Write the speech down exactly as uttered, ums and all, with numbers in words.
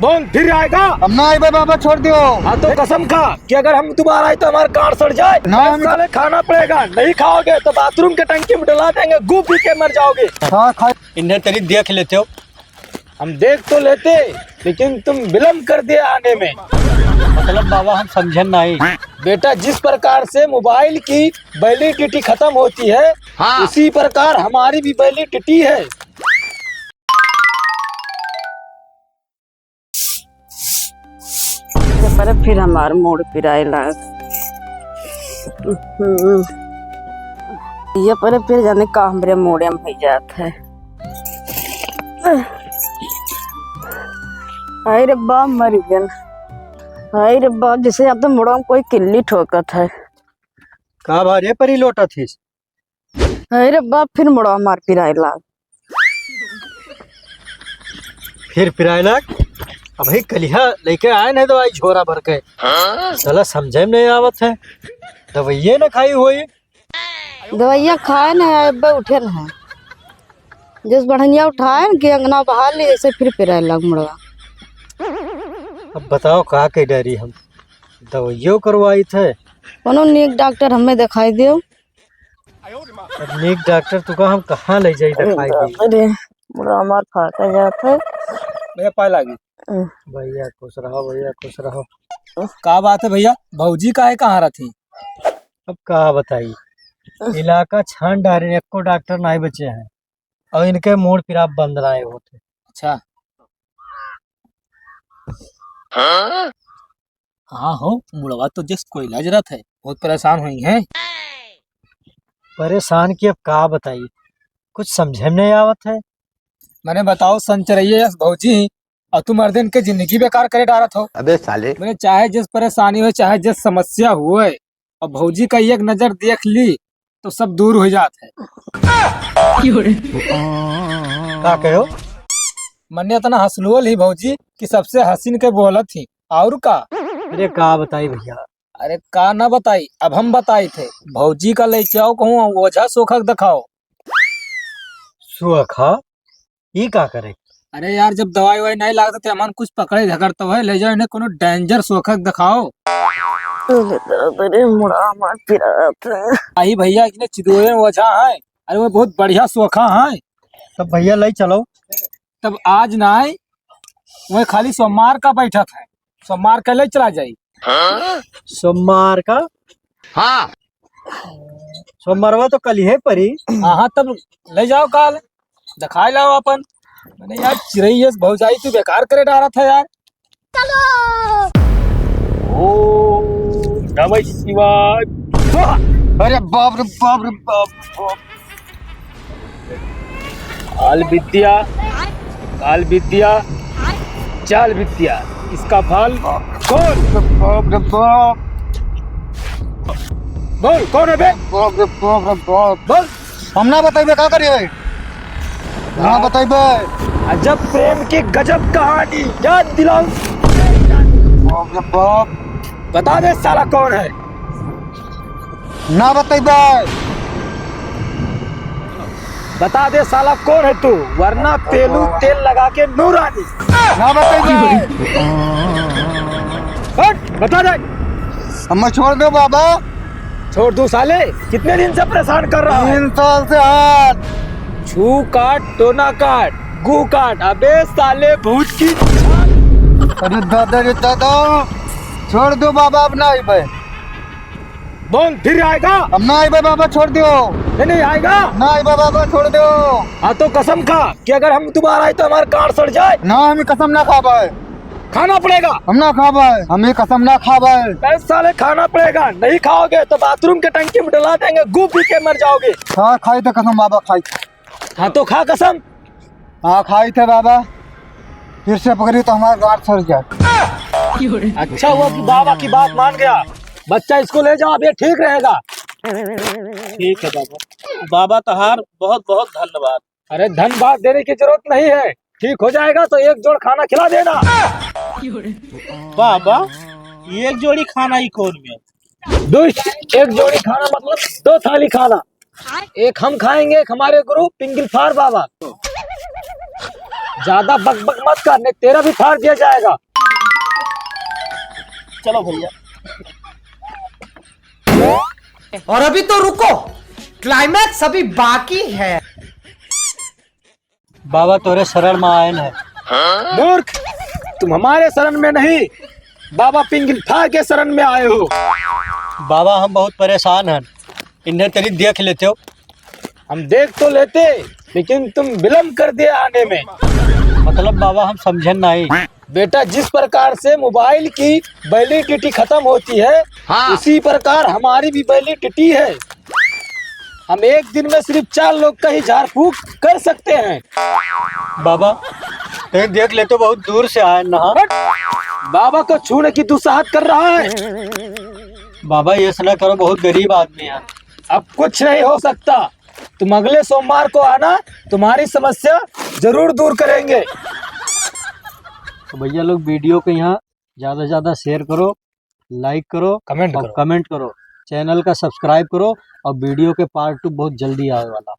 कौन फिर आएगा? हम ना आइबे बाबा, छोड़ दियो। हाँ, तो कसम खा कि अगर हम दोबारा आए तो हमारा गांड सड़ जाए। ना, अरे हम साले, खाना पड़ेगा, नहीं खाओगे तो बाथरूम के टंकी में डला देंगे, गू पी के मर जाओगे। हाँ, खा। इन्हें तेरी देख लेते हो। हम देख तो लेते, लेकिन तुम विलम्ब कर दिए आने में। मतलब बाबा, हम समझे नहीं। बेटा, जिस प्रकार से मोबाइल की वैलिडिटी खत्म होती है, हाँ। उसी प्रकार हमारी भी वैलिडिटी है। ये परे फिर हमार मूड़ पिराए लाग। हम्म। ये परे फिर जाने का हमरे मूड़े में हो जात है। हाय रे बाप, मर गन। हाय रे बाप, जैसे अब तो मुड़वा में कोई किल्ली ठोकत है। का भा रे परी लोटत हिस? अरे बाप, फिर मुड़वा मार पिराए लाग। फिर पिराए लाग? अबही कलिहा लेके आए नहीं दवाई झोरा भर के। साला समझे में नहीं आवत है। दवाइये ना खाई होई। दवाइया खाए ना है, अब्बे उठे ना है। जिस बढ़निया उठाए ना कि अंगना बहार ले, ऐसे फिर पिराए लाग मुड़वा। अब बताओ का के डरी हम? दवाइयो करवाई थे। कोनो नीक डॉक्टर हमें दिखाई दियो। अब नीक डॉक्टर तुका हम कहाँ ले जाई दिखाई दी? अरे, मुड़ा हमार फाटा जात है। भैया, पाए लागी। भैया खुश रहो, भैया खुश रहो। का बात है भैया, भौजी काहे कहाँ रहती? अब का बताई, इलाका छान डारे, एको डॉक्टर नहीं बचे हैं। और इनके मूड़ पिराब बंद रहे होते। अच्छा। हाँ हो, मुड़वा तो जस कोयला जरत है, बहुत परेशान हुई हैं। परेशान की अब का बताई, कुछ समझे में नहीं आवत है। मैंने बताओ, संचरैये यस भौजी, और तुम अर्धन के जिंदगी बेकार करे डारत हो। अबे साले। मैंने चाहे जिस परेशानी हो, चाहे जिस समस्या हुए, और भौजी का एक नजर देख ली, तो सब दूर हो जात है। का कहो? मने इतना हंसलुअल ही भौजी कि सबसे हंसिन के बोलत ही। और का? अरे का बताई भैया? अरे का ना बताई, अब हम बताई थे। भौजी का लेके आओ, कहूँ ओझा सोखा के दिखाओ। सोखा? ई का करे? अरे यार, जब दवाई ववाई नहीं लागत तो हमन कुछ पकड़े झकड़ते हुए ले जाओ इन्हें, कोनो डेंजर सोखा के दिखाओ। अरे दर्द रे, मुड़ा हमार पिरात है। आई भैया, इतने चिदोरे ओझा है। अरे वो बहुत बढ़िया सोखा है। तब भैया ले चलो। तब आज ना आए, वही खाली सोमवार का बैठक है, सोमवार का ले चला जाई। सोमवार का? हाँ। सोमवारवा तो कल ही है परी। हाँ, हाँ, तब ले जाओ काल, दिखाए लाओ अपन। मैंने यार चिरई यस भौजाई तू बेकार करे डारा था यार। चलो। ओम नमः शिवाय। स्वाहा। अरे बाप रे बाप रे बाप, बाप। काल विद्या, काल विद्या, चाल विद्या, इसका फल कौन? बाप रे बाप। बोल, कौन है बे? बाप रे बाप रे बाप। बोल। हम ना बताइबे, का करिए? ना बताइबे। अजब प्रेम की गजब कहानी, याद दिलाओ। बाप रे बाप। बता दे साला कौन है? ना बतइबे। बता दे साला कौन है तू, वरना पेलू तेल लगा के नूरानी। ना बतइबे। हट, बता दे। हमें छोड़ दो बाबा। छोड़ दूं साले? कितने दिन से परेशान कर रहा है? तीन साल से हाथ। छू काट, टोना काट, गू काट। अबे साले भूत की। अरे दादा रे दादा, छोड़ दो बाबा, अब ना आइबे। बोल, फिर आएगा? हम ना आइबे बाबा, छोड़ दियो। नहीं, नहीं आएगा। ना आइबे बाबा, छोड़ दियो। हाँ, तो कसम खा कि अगर हम दोबारा आए तो हमारा गांड सड़ जाए। ना, हम कसम ना खाबे। खाना पड़ेगा। हम ना खाबे, हम ये कसम ना खाबे। बे साले, खाना पड़ेगा, नहीं खाओगे तो बाथरूम के टंकी में डला देंगे, गू पी के मर जाओगे। हाँ, खाई थे कसम बाबा, खाई। हाँ, तो खा कसम। हाँ, खाई थे बाबा, फिर से पकड़ी तो हमारा गांड सड़ जाए। अच्छा हुआ कि बाबा की बात मान गया। बच्चा, इसको ले जाओ, अब ये ठीक रहेगा। ठीक है बाबा। बाबा तहार बहुत बहुत धन्यवाद। अरे, धन्यवाद देने की जरूरत नहीं है, ठीक हो जाएगा तो एक जोड़ खाना खिला देना। बाबा, एक जोड़ी खाना ही कौन में? दो, एक जोड़ी खाना मतलब दो थाली खाना। एक हम खाएंगे, एक हमारे गुरु पिंगल फार बाबा। ज्यादा बक बक मत कर, नहीं तेरा भी फाड़ दिया जाएगा। चलो भैया। और अभी तो रुको, क्लाइमैक्स अभी बाकी है। बाबा तोरे शरण में आयन है। मूर्ख, तुम हमारे शरण में नहीं, बाबा पिंगिलफा के शरण में आए हो। बाबा, हम बहुत परेशान हन, इन्हें तनी देख लेते हो। हम देख तो लेते, लेकिन तुम विलम्ब कर दिए आने में। मतलब बाबा, हम समझन नहीं। बेटा, जिस प्रकार से मोबाइल की वैलिडिटी खत्म होती है, हाँ। उसी प्रकार हमारी भी वैलिडिटी है। हम एक दिन में सिर्फ चार लोग का ही झाड़ फूक कर सकते हैं। बाबा, तनी देख लेते हो, बहुत दूर से आए ना। हट! बाबा को छूने की दुस्साहत कर रहा है। बाबा, ये ऐसा ना करो, बहुत गरीब आदमी है। अब कुछ नहीं हो सकता, तुम अगले सोमवार को आना, तुम्हारी समस्या जरूर दूर करेंगे। तो भैया लोग, वीडियो को यहाँ ज्यादा से ज्यादा शेयर करो, लाइक करो, कमेंट और करो। कमेंट करो, चैनल का सब्सक्राइब करो और वीडियो के पार्ट टू बहुत जल्दी आवे वाला।